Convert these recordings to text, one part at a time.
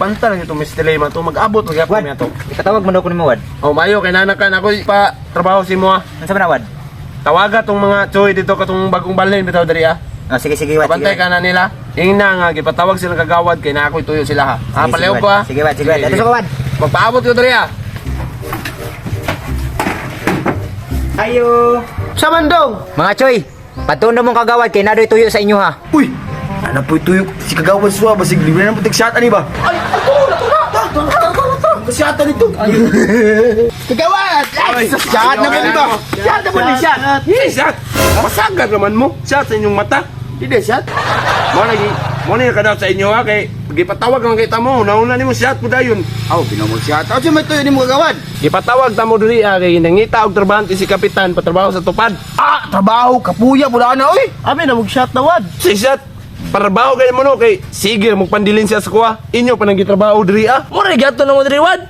Panta lang ito Mr. Lema to mag-abot lang gyapon Wad, niya to. Ikatawag man daw ko nimo, Wad. Oh, mayo kay nanakan ako pa trabaho si mo ah. Unsa man na, Wad? Tawaga tong mga choy dito katong bagong balhin bitaw diri ah. Oh, sige sige, Wad. Kabantay Sige, ka na nila. Ingna nga gipatawag sila kagawad kay na ako'y tuyo sila ha. Ha, Sige, palihog sige, ko ah. Wad. Sige, Wad, sige, Wad. Ato sa ko, Wad. Magpaabot ko diri ah. Ayo. Sa mandong. Mga choy, patuno mong kagawad kay nadoy tuyo sa inyo ha. Uy! Ano po tuyok? Si Kagawad Suwa, basig libre na putik shot, ani ba? Ay, ato na to na. Tara, tara, tara. Shot nito! Kagawad. Ay, Shot na po ba? Shot na po ni shot. Hey, shot! Masagar naman mo. Shot sa inyong mata. Hindi shot. Mo lagi, mo ni kadaw sa inyo ha kay gipatawag ang kita mo. Nauna nimo shot po dayon. Aw, pinamol shot. Aw, siya may tuyo ni mo Kagawad. Gipatawag ta mo diri ah kay nangita og trabahante si kapitan patrabaho sa tupad. Ah, trabaho, kapuya, pula na, uy! Abi na shot na wad. Si shot Parbaho kay mo no kay sige magpandilin siya sa kuha. Inyo pa nang gitrabaho diri ah. Mo rin gato na mo diri, Wad.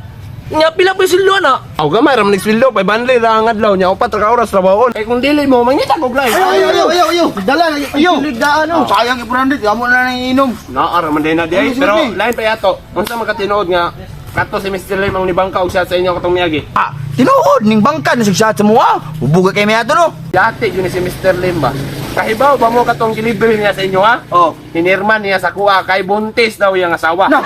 Nga pila pa yung sildo na. Aw gamay ra man sweldo 500 ra ang adlaw nya upat ra ka oras trabahoon. Kay kung dili mo mangita kog lain. Ayaw, ayaw, ayaw, ayaw! Dala lagi. Ayaw! Daan oh. Sayang yung 400, amo na lang iinom. Naa ra man din na di ay. Ano, Pero sige. lain pa yato. Unsa man katinuod nga kato si Mr. Lim ang nibangka og siya sa inyo katong miagi. Ah, tinuod, ning bangka na shot sa mua. Ubuga kay may ato, no? Dati yun ni si Mr. Lim ba? Kahibaw ba mo katong gilibre niya sa inyo ha? Oh. Hinirman niya sa kuha kay buntis daw iyang asawa. Na!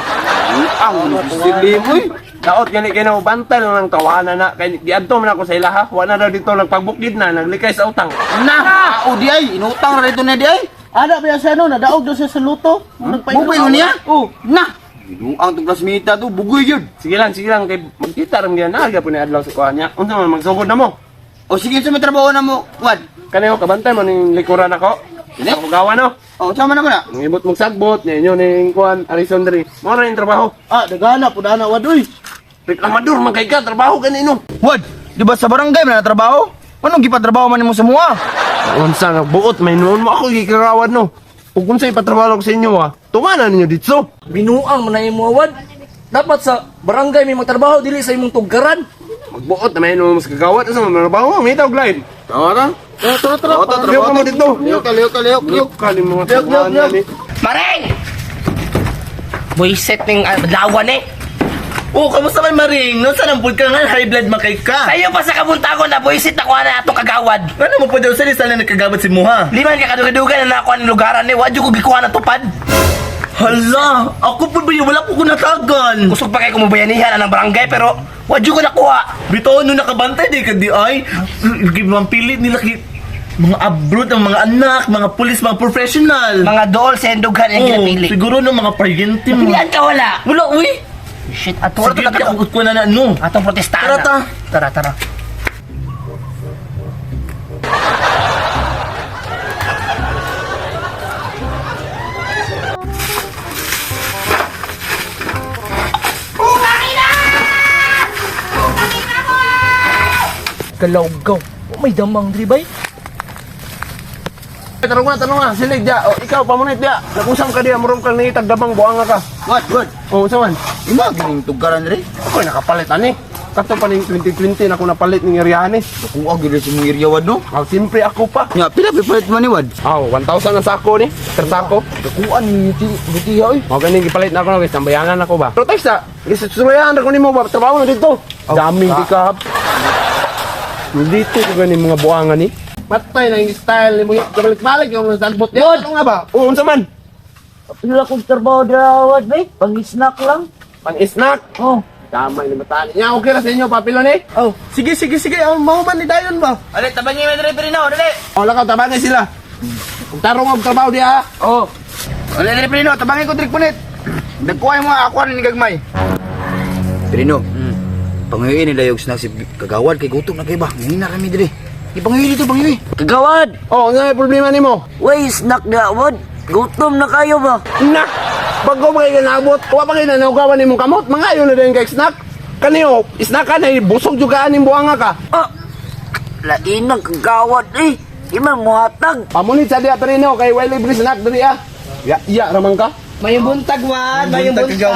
Ang Mr. Lim, uy! Daot gani kay na bantay lang ng tawanan na kay giadto man ako sa ila ha. Wa na daw dito nagpagbukid na naglikay sa utang. Na! Ao di ay, inutang na rito na di ay. Ana ba siya no, nadaog daw siya sa luto. Nagpaingon. Bubay mo niya? Oh. Na! Binuang tong plasmita to, bugoy yun. Sige lang kay magkita ram gyud na po ni adlaw sa kuha niya. Unsa man magsugod na mo? O sige, sa may trabaho na mo, Wad. Kaniyo kabantay mo ning likuran ako. Dili? Ako gawa no. O, sama na mo na. Ngibot mong sagbot niya inyo ning kuan Arison diri. Mo ra yung trabaho. Ah, dagana po dana wad uy. Reklamador man kay ka trabaho kanino. Wad, di ba sa barangay man na trabaho? Anong gipatrabaho man nimo sa mua? Unsa nga buot may noon mo ako gikarawan no. Ug unsa ipatrabaho ko sa inyo ha? Tumana ninyo dito. Binuang man na imo, Wad. Dapat sa barangay may magtrabaho dili sa imong tugkaran. Magbuot na may noon mas kagawad sa mga trabaho, may tawag lain. Tama ta? Tara, tara, tara. Tara, Lihok ka mo dito. Lihok ka, lihok ka, lihok, lihok. Lihok ka ni mga Lihok, lihok, tawanan lihok. ni. Maring! Buiset ning lawan eh. Oh, kamusta man Maring? No, saan ang ka nga high blood makay ka? Sayo pa sa kabuntagon na buisit na kuha na atong kagawad. Ano mo po daw sa na nagkagawad si Muha? Liman ka kadugadugan na nakuha ng lugaran eh. Wadyo ko gikuha na tupad. Hala, ako po ba yun? Wala po ko natagan. Kusog pa kay kumubayanihan ang barangay pero wadyo ko nakuha. Bitaw no nakabantay di ka di ay. Gimampilit nila ki mga abroad ang mga anak, mga pulis, mga professional. Mga dool sa endughan ang Oo, ginapili. siguro no mga paryente mo. Pilian ka wala. Wala, uy. Shit, ato Sige, na di ako kuha na na, no. Atong protestaan. Tara, ta. Tara, tara. Galawgaw. Oh, may damang diri bay. Tanong nga, tanong nga, silig dia. O, ikaw pamunit dia. Nagusam ka dia, murong kang nangitag dabang buanga ka. Wad, wad. O, unsa man? Ima, gining tugkaran diri. Ako nakapalit ani. Kato pa ning 2020 na ako napalit ning area ni. Nakuha gyud sa mong area, Wad, no? Aw, siyempre ako pa. Nga, pila pipalit man ni Wad? Aw, 1,000 ang sako ni. Tersako. Nakuha ni Butiha, oy. Mao gani gipalit na ako no, guys, tambayangan ako ba. Pero taysa, gisutsuruyan ra ko nimo ba trabaho na dito. Daming di ka. Dito ko gani mga buangan ni. Patay na yung style nimo. Balik-balik yung mga salbot. Ano nga ba? Oo, unsa man? Wala kong trabaho drawad bay. Pang-snack lang. Pang-snack. Oh. Tama ni matali. Nya okay ra sa inyo papilon eh. Oh, sige, sige, sige. Ang oh, man ni Dayon ba? Ale, tabangi man diri Prino, dali. O lakaw tabangi sila. Kung tarong og trabaho diha. Oh. Ale diri Prino, tabangi ko diri punit. Nagkuha mo ako ni gagmay. Prino. Panguyuin nila yung snack si Kagawad kay gutom na kay ba. Ngina kami diri. Ipanguyuin dito, panguyuin. Kagawad! Oh, ano may problema nimo? Way, snack dawad. Gutom na kayo ba? Na! Bago mga ginabot, wa pa kayo nanugawan nimong kamot, mga ayon na din kay snack. Kaniyo, snack ka na, busog juga aning buanga ka. Ah! Lainang kagawad eh. Di man muhatag. Pamunit sa diha perino kay way libre snack diri ah. Ya, iya ramang ka. Mayong buntag, Wad. Mayong buntag.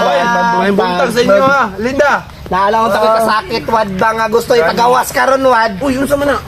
May buntag sa inyo ha, Linda. Naala ko tako'y kasakit, Wad ba nga gusto ipagawas karon, Wad. Uy, unsa man na?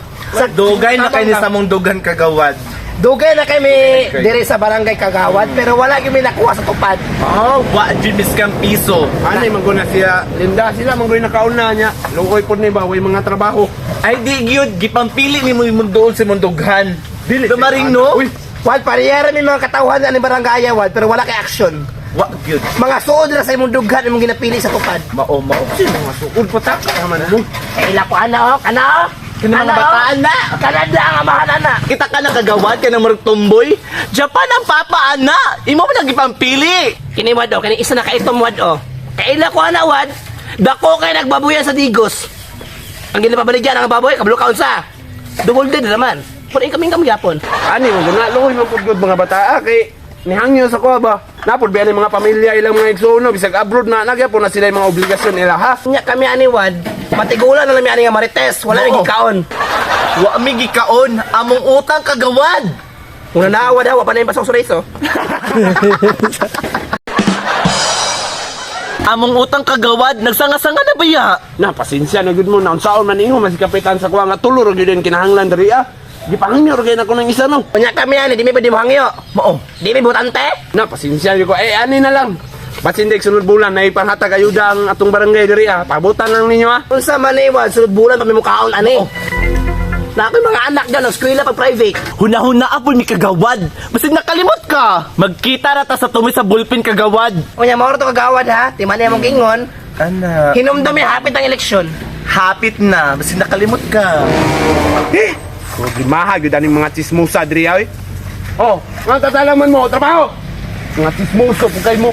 Dugay na kay ni sa mong dugan kagawad. Dugay na kami diri sa barangay Kagawad pero wala gyud mi nakuha sa tupad. Oh, wa jud miskang piso. Ani man gud na siya Linda, sila man gud nakauna niya. Luoy pod ni ba way mga trabaho. Ay di gyud gipampili ni mo imong dool sa imong dughan. Dili Dumaring no? Uy, Wad parehara mi mga katawhan ani barangay wad pero wala kay action. Wa gyud. Mga suod ra sa imong dughan imong ginapili sa tupad. Mao mao. mga suod pa ta man mo. Kay ila ko ana oh, kana oh. Kana mga Ana, oh. bataan na. Kanada ang amahan ana. Kita ka na kagawad ka na murag tomboy. Japan ang papa ana. Imo man ang gipampili. Kini wad oh, kini isa na ka itom wad oh. Kay ila ko ana wad, dako kay nagbabuyan sa Digos. Ang ginapabaligyan ang baboy kabalo ka unsa. Double dead na naman. Pero kami kami gyapon. Ani man gud na luoy man pud gud mga bataa kay nihangyo sa kuha ba. Napod ba mga pamilya ilang mga igsoon no, bisag abroad na nagyapon na sila yung mga obligasyon nila ha. Nya kami ani wad, matigulan na lang mi ani nga marites, wala Oo. na gikaon. Wa mi gikaon among utang kagawad. Kung nanawa daw, wa pa na yung pasok sa race, oh. Among utang kagawad nagsanga-sanga na ba ya? Na pasensya na gud mo na unsaon man ingon man si kapitan sa kuha nga tulo ra gyud ang kinahanglan diri ah. Gipahangyo ra gyud ako ng isa no. Unya kami ani, di mi pwede mohangyo. Mao. Di mi butante. Na pasensya gyud ko eh ani na lang. Basin dek sunod bulan na ipanghatag ayuda ang atong barangay diri ah. Pabutan lang ninyo ah. Unsa man ni wad, sunod bulan pa mi mukaon ani. Na ako'y mga anak dyan, eskwela pag private. Huna-huna apol mi kagawad. Basig nakalimot ka. Magkita ra ta sa tumi sa bullpen kagawad. Unya mao ra to kagawad ha, ti man imong gingon. Ana. Hinumdumi hapit ang eleksyon. Hapit na. Basig nakalimot ka. Problemaha gyud aning mga chismosa diri ay. Oh, nga tatalaman mo trabaho. Mga chismoso pud kay mo.